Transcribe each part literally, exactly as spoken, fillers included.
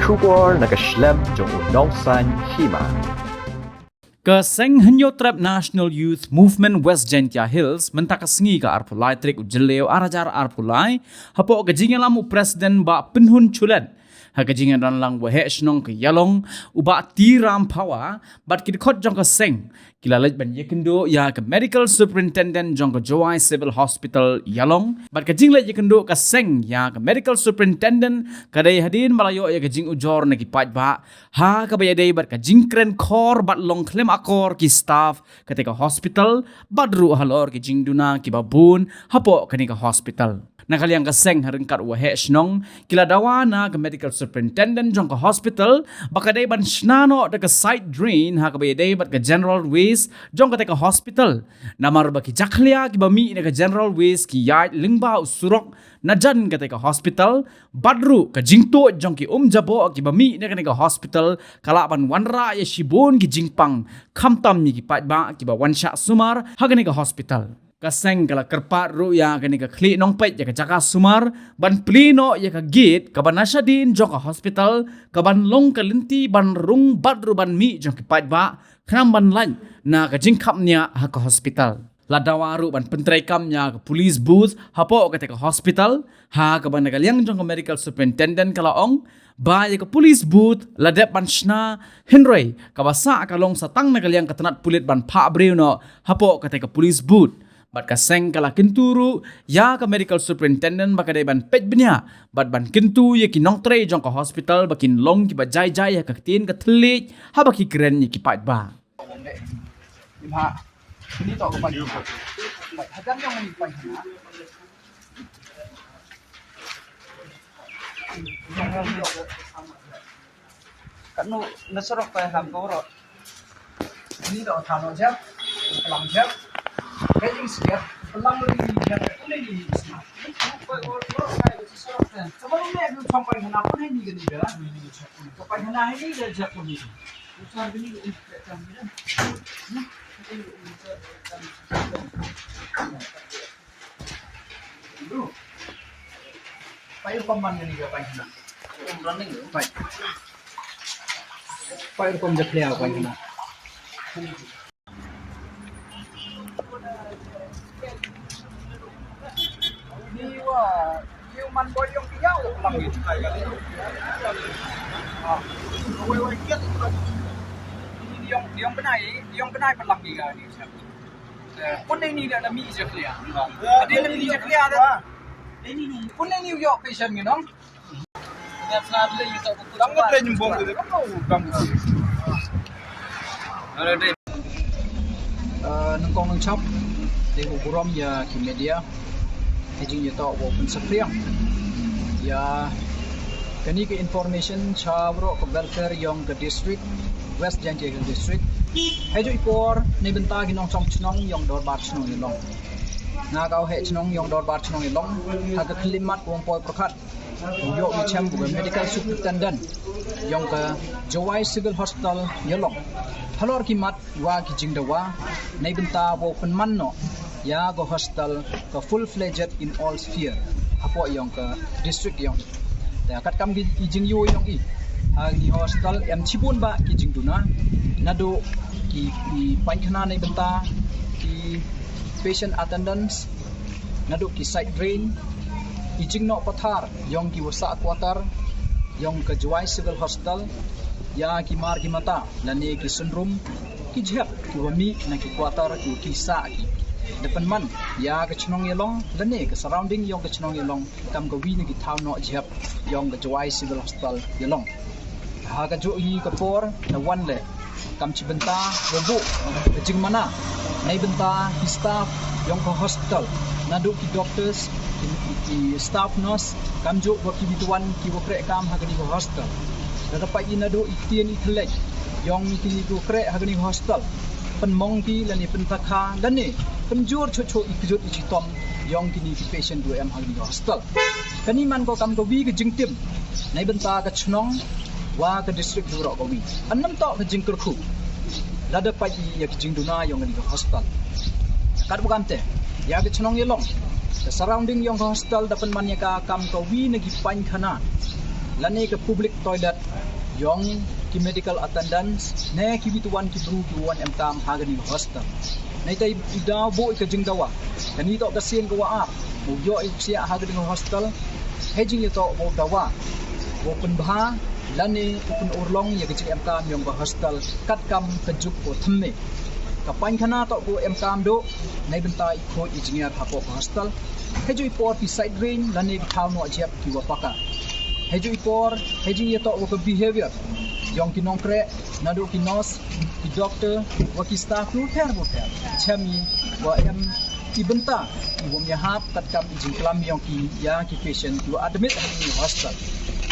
Khubor na ka shlem jong u Nongsaiñ Hima. Ka seng Hynñiewtrep National Youth Movement West Jaiñtia Hills mynta ka sngi ka arphew lai tarik u Jylliew ar hajar arphew lai, hapoh ka jingïalam u President Bah Pynhun Chullet, ha ka jingïadon lang u Waheh Shnong ka Ïalong u Bah T Ram Phawa bad ki dkhot jong ka seng, ki la leit ban ïakynduh ïa ka Medical Superintendent jong ka Jowai Civil Hospital Ïalong. Bad ka jingleit ïakynduh ka seng ïa ka Medical Superintendent ka dei hadien ba la ïoh ïa ka jingujor na ki paidbah ha kaba ïadei bad ka jingkren khor bad long khlem akor ki staff katei ka hospital bad ruh halor ki jingduna kiba bun hapoh kane ka hospital. Na ka liang ka seng ha ryngkat u Waheh Shnong ki la dawa na ka Medical Superintendent jong ka hospital ba ka dei ban shna noh da ka side drain ha kaba ïadei bad ka general waste jong katei ka hospital. Namar ba ki jakhlia kiba mih na ka general waste ki ïaid lyngba u surok na jan katei ka hospital, bad ruh ka jingtuid jong ki um jaboh kiba mih na kane ka hospital ka lah ban wanrah ïa shibun ki jingpang, khamtam ïa ki paidbah kiba wan shah sumar ha kane ka hospital. Ka seng ka la kyrpad ruh ïa kane ka khlieh nongpeit ïa ka jaka sumar ban plie noh ïa ka gate kaba na shadien jong ka hospital, kaban long ka lynti ban rung bad ruh ban mih jong ki paidbah khnang ban lait na ka jingkhapngiah ha ka hospital. La dawa ruh ban pyntreikam ïa ka police booth hapoh katei ka hospital, ha kaba na ka liang jong ka Medical Superintendent ka la ong ba ïa ka police booth la dep ban shna, hynrei kaba sah ka long sa tang na ka liang ka tnat pulit ban phah briew noh hapoh katei ka police booth. Bad ka seng ka la kyntu ruh ïa ka Medical Superintendent ba ka dei ban peit bniah bad ban kyntu ïa ki nongtrei jong ka hospital ba kin long kiba jai jai ha ka ktien ka thylliej haba ki kren ïa ki paidbah. Katno na surok pa ham ko ro. Ni do thano jap, pelang jap. Ka jing siap, pelang ni jap, ni ni. Ko ko ko ka surok pa. Sama ni ni chong pa na ko ni ni ni da. Ko pa na ni ni da jap ni. Usah ni ni. Pair pom man kani ka pair na. Pair. Pair pom jakhlia pair na. Ni wa, ni man boy yong pia wa pelang ni. Ah, wei wei kiat. Ni yong, yong benai, yong benai pelang ni ka ni. Pun dei ni da, da mi je clear. Dei ni je clear da. Pun dei ni yok patient ngi nong. Dang ka dei nyumbong dei ka dang. Ah, nyngkong nyngkong dei u burom ïa ki media. Ka jingïatoh wow pynsaphriang ïa kani ka information sha baroh ka welfare yong ka district, West Jaintia Hills District. Hajuh i por na bynta ki nongshong shnong yong Dorbar Shnong Ïalong. Nga ka u heh shnong yong Dorbar Shnong Ïalong, ha ka khyllipmat ka wang poi pyrkhat u ïoh u chem u ka medical superintendent yong ka Jowai Civil Hospital Ïalong. Halor ki mat wa ki jingdawa na bynta wow pynman noh ïa ka hospital ka full fledged in all sphere hapoh yong ka district yong. Te katkam ki, ki jingïoh yong i, ha kani hospital em chibun ba ki jingduna, naduh ki, ki painkhana na bynta ki patient attendance, naduh ki side drain, ki jingnoh pathar yong ki wa sah quarter yong ka Jowai Civil Hospital, ïa ki mar ki mata lane ki sunrum, ki jhep ki wa mih na ki quarter ki wa ki sah ki. Da pynman ïa ka shnong Ïalong lane ka surrounding yong ka shnong Ïalong kam ka wi na ki thaw noh jhep yong ka Jowai Civil Hospital Ïalong. Ha kajuh hi ka por na wan leh kam chi bynta wa buh ka jingmana na bynta ki staff yong ka hospital, naduh ki doctors, ki, ki staff nurse, kamjuh wa ki bituan ki wa kreh kam ha kani ka hospital. Lada pait i naduh i ktien i thylliej yong kini ki wa kreh ha kani ka hospital, pynmong ki lane pyntakha lane pynjur chuh chuh i kjut i chitom yong kini ki patient wa em ha kani ka hospital. Kani man ko kam ka wi ka jingtim na bynta ka shnong wa ka district baroh ka wi. Ym toh ka jingkyrkhu lada pait i ïa ka jingduna yong kani ka hospital. Katba kamte ïa ka shnong Ïalong, ka surrounding yong ka hospital da pynman ïa ka kam ka wi na ki painkhana lane ka public toilet yong ki medical attendants ne ki witwan ki bru ki wan em kam ha kani ka hostel. Neitai i daw bo i ka jingdawa. Kani toh ka sien ka wa ap u yoh i u psiah ha kani ka hostel. Hei jingïatoh wow dawa wow pynbha lane u pynurlong ïa ka jingem kam yong ka hostel katkam ka juk ko thymme. Ka paiñkhana toh ko em kam duh. Neibynta i khot i jingïar hapoh ka hostel. Hei ju i por ki side drain lane ki thaw noh jep ki wa paka. Hei ju i por hei jingïatoh wa ka behavior yong ki nongkreh naduh ki nurse, ki doctor, wa ki staff ki wa pher wa pher. Chem i wa em i bynta i wom ïahap katkam i jingklam yong ki ïa ki patient ki wa admit ha ki hostel.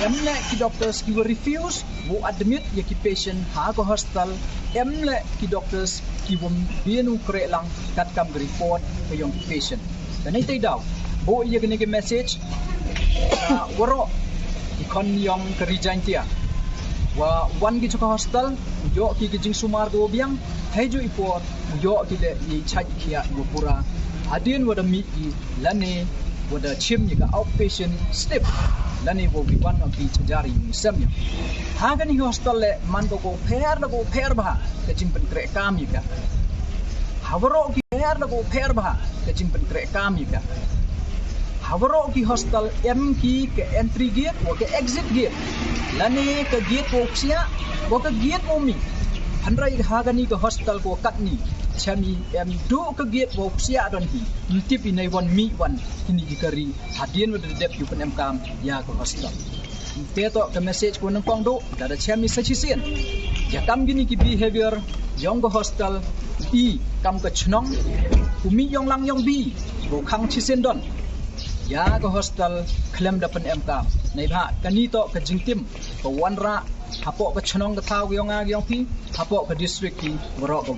Em leh ki doctors ki wa refuse wow admit ïa ki patient ha ka hostel. Em leh ki doctors ki wom bienu kreh lang katkam ka report ka yong ki patient. Kani tai daw bo ïa kani ka message. Waroh ki khon yong ka Ri Jaintia wa wan ki cha ka hostel, u yoh ki ka jingsumar ka wa biang. Hei ju i por u yoh ki leh i chait i khiah i wa pura. Hadien wa da mih i lane wa da chim ïa ka outpatient slip lane wa wi wan ki chajar i sem ïa. Ha kani ka hostel leh man ko ko pher da ko pher bha ka jingpynkreh kam ïa ka. Ha waroh ki pher da ko pher bha ka jingpynkreh kam ïa ka. Ha waroh ki hostel em ki ka entry gate wa ka exit gate lane ka gate wa u psiah wa ka gate wa u mih. Hynrei ha kani ka hostel ko katni chem i em duh ka gate wa u psiah don hi. Ym tip i nei wan mih wan kini ki kari hadien wa da dep ki u pynem kam ïa ka hostel. Te toh ka message ko nyngkong duh da da chem i sa chisien. Ïa kam kini ki behavior yong ka hostel i kam ka chnong u mih yong lang yong bi ko khang chisien don. Ïa ka hostel khlem da pynem kam. Neibha kani toh ka jingtim ka wanrah hapoh ka chnong ka thaw ka yong nga ka yong phi hapoh ka district ki waroh ka.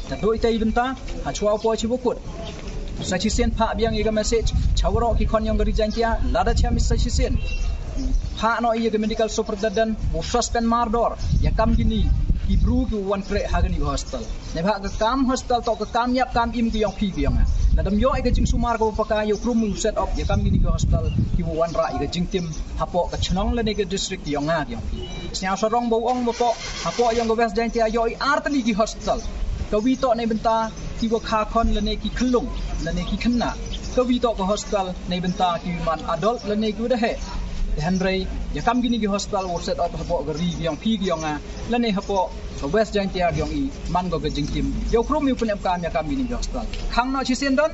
Ta doi ta i bynta ha chwa u poi chi wa kut. Sa chisien pha biang ïa ka message cha waroh ki khon yong ka Ri Jaintia lada chem i sa chisien. Pha noh ïa ka medical superintendent u suspend mardor ïa kam kini ki bru ki wan kreh ha kani ka hostel. Neibha ka kam hostel toh ka kam ïap kam im ki yong phi ki yong nga. Nadam yoh ïa ka jingsumar ka wa paka ïa u krum u set up ïa kam kini ki hostel ki wa wanrah ïa ka jingtim hapoh ka chnong lane ka district yong nga yong phi. Sñiaw sarong ba u ong ba poh hapoh yong ka West Jaintia yoh i artylli ki hostel. Ka wi toh neibynta ki wa kha khon lane ki khyllung lane ki khynnah. Ka wi toh ka hostel neibynta ki wi man adult lane ki wa da heh. Hynrei ïa kam kini ki hostel wa set up hapoh ka ri yong phi ki yong nga lane hapoh ka West Jaintia yong i man ko ka jingtim ïa u krum ïa u pynem kam ïa kam kini ki hostel. Khang noh chisien don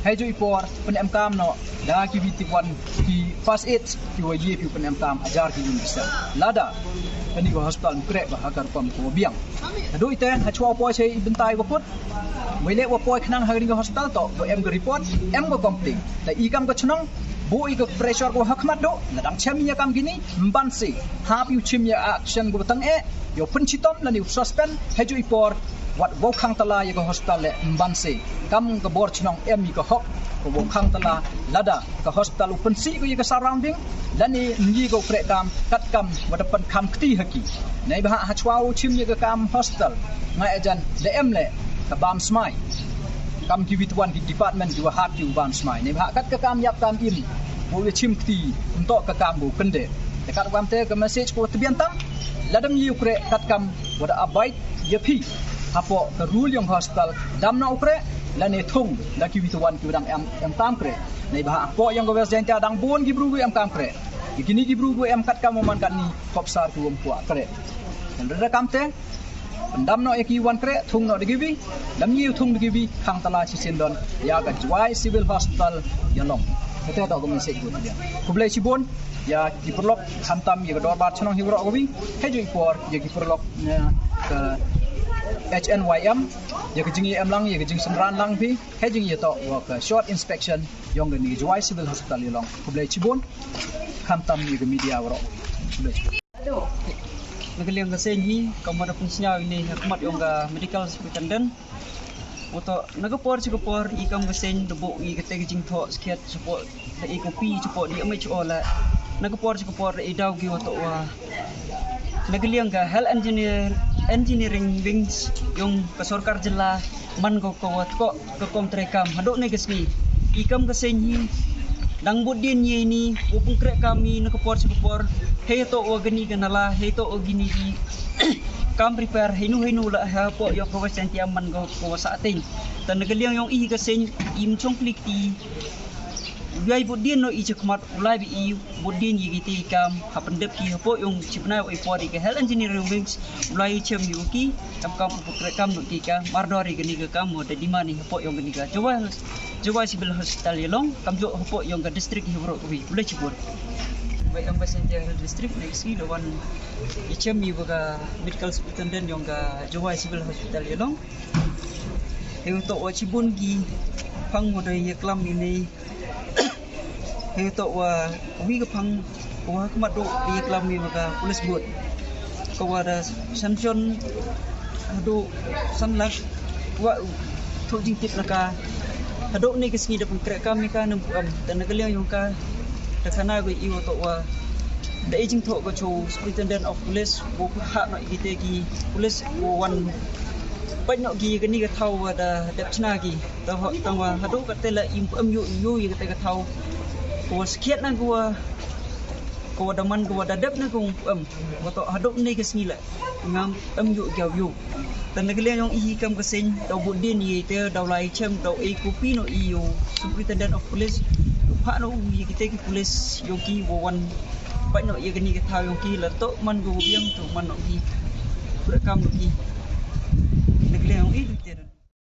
hei ju i por pynem kam noh da ki wi tip wan ki first aid ki wa ïa ki u pynem kam hajar ki wi sa lada kani ka hostel kreh ba ha ka rukom ko biang. Ka doi te ha chwa u poi cha i bynta i wa kut. Wei leh wa poi khnang ha kani ka hostel toh wa em ka report em ka complaint. Ta i kam ka chnong bo i ka pressure ko ha khmat duh na dang chem ïa kam kini mban si hap ïa u chim ïa action ko tang eh ïa u pynchitom lane u suspend hei ju i por wat wow khang tala ïa ka hostel leh mban si kam ka bor chnong em i ka hok ko wow khang tala lada ka hostel u pynsih ko ïa ka surrounding lane ngi ko kreh kam kat kam wa da pynkham kti ha ki. Neibha ha chwa u chim ïa ka kam hostel nga ejan da em leh ka bam smai. Kam ki wi twan ki department ki wa hat ki u bam smai neibha kat ka kam ïap kam im. Bo ïa chim kti ym toh ka kam bo kynde. Te kat kam te ka message ko tbian tam lada ym ïa u kreh kat kam wa da abide ïa phi hapoh ka rule yong hostel dam na u kreh lane thung da ki wi twan ki wa dang em em kam kreh. Neibha hapoh yong ka West Jaintia dang bun ki bru wi em kam kreh. Ki kini ki bru wi em kat kam wa man kat ni khop sar ki wom kwah kreh. Kan reda kam te pyndam noh ïa ki wan kreh thung noh da ki wi. Dam ïa u thung da ki wi khang tala chisien don ïa ka Jowai Civil Hospital ïa long. Kata toh ka message ko tbian. Khublei chibun ïa ki paralok khamtam ïa ka dorbar chnong hi waroh ka wi. Hei ju i por ïa ki paralok na ka H N Y M ïa ka jingïa em lang ïa ka jingsynran lang phi. Hei jingïa toh wa ka short inspection yong kani ka Jowai Civil Hospital ïa long. Khublei chibun khamtam ïa ka media waroh. Khublei chibun. Na ka liang ka seng hi kam wa da pynsñiaw ine ha khmat yong ka medical superintendent. Wa toh na ka por cha ka por i kam ka seng da buh i kata ka jingthoh skhet chapoh da i kopi chapoh da i amai cho la. Na ka por cha ka por da i daw ki wa toh wa na ka liang ka health engineer engineering wings yong ka sorkar jylla man ko ka wa tkoh ka kong treikam haduh ne ka sngi i kam ka seng hi. Dang bud dien ïa ini, u pynkreh kam i na ka por sha ka por. Hei to wa gani ka nala, hei to wa gini i kam repair, hei nu hei nu la ha po yok ka wa sentiam man go ka wa sa ting. Tan na ka liang yong i ka seng im chong klik ti. Yai bud dien no i chakmat ulai bi i bud dien ïa ki ti kam ha pyndep ki ha po yong chipnai wa i por i ka health engineering wings ulai i chem ïa ki kam kam u pynkreh kam no ki ka mardor i gani ka kam mo da dima ni ha po yong gani ka. Jowai Jowai Civil Hospital ïalong, kam jok hapoh yong ka district hi bro wi, ulai chibun. Bai ang bai sentiang hill district next hi lawan ichem i baga medical superintendent yong ka Jowai Civil Hospital ïalong. Heu to wa chibun gi pang mo dai ïa klam ini. Heu to wa wi ka pang wa ka madu ïa klam i baga police boat. Ka wa da sanction haduh san lak wa u thoh jingtip na ka. Haduh ni ka sngi da pynkreh kam i ka nam pu am da na ka liang yong ka da ka na go i wa to wa da i jingthoh ka cho superintendent of police wo ha no i te ki police wo wan pait no ki kani ka thaw wa da dep chna ki. Tang wa haduh ka te la im pu am yu yu i ka te ka thaw. Ko wa skhiat na ko wa ko wa da man ko wa da dep na ko um. Wa to haduh ni ka sngi la ngam em yu jaw yu. Tan na ka liang yong i hi kam ka seng daw bud dien i te daw lai chem daw i kopi no i yu superintendent of police. Pha no u i ki te ki police yong ki wo wan pait no i kani ka thaw yong ki la to man ko biang to man no i. Pura kam no i. Na ka liang yong i du te.